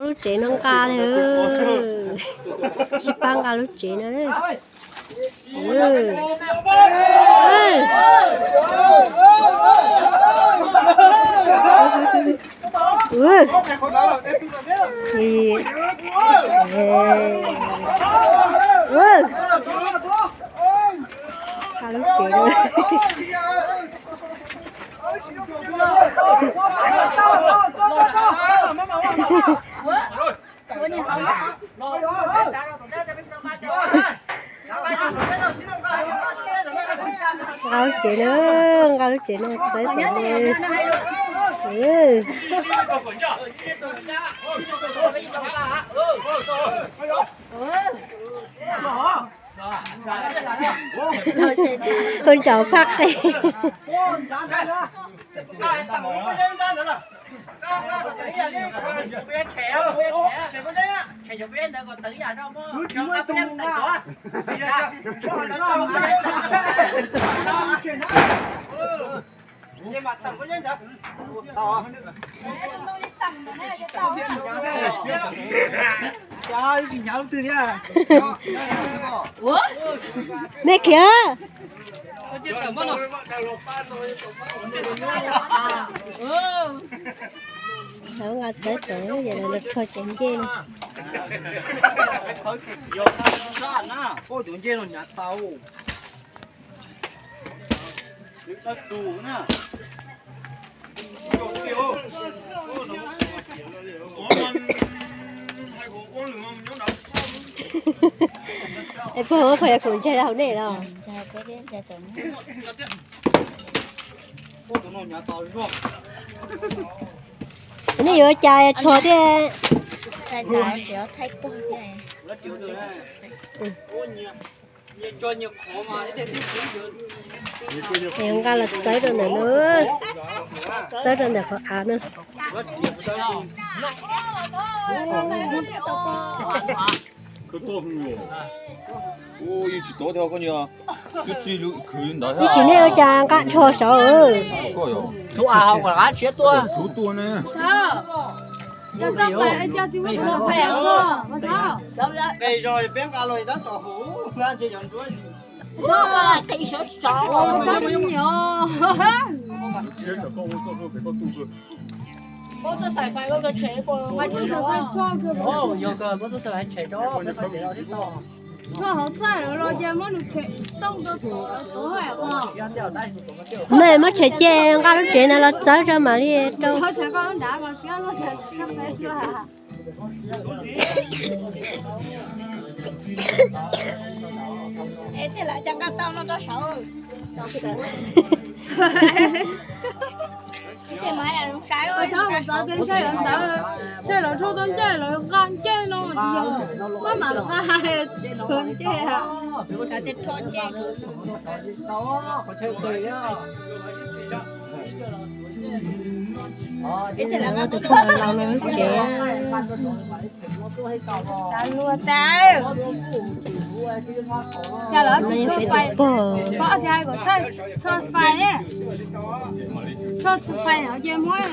Lub tsev no nqa li, tsis pab nqa lub tsev no. Nqa lub tsev no. Nqa lub tsev no, nqa lub tsev no txawb tom ntej. Ua ntsaum phaj qe. Me khiav. Lawv nqa txawb tawm, yog lawv rho cov ncej no. Es puag ua qhov yog kuv ntshai hauv nej los? Nej yuav cas tsho thiab? Nqa los txawb rau ntawm no, txawb rau ntawm qhov av no. Ib tsis nej ua cas nqa rho saud. Rho hauv txaj lawm los ces muab nws tshem tooj rau. Nej muab tshem ces nqa lub tsev no los txawb rau mam li rau. Txawv tes ntshai ntawd, ntshai lawv rho tau ncej lawv nqa ncej no tsis yog, maj mam nqa tshuav ncej. Tus poj laus no lub tsev. Cas lawv tsis tshuav fais, pog tsis hais kom txhob tshuav fais ne, tshuav fais no ces muab.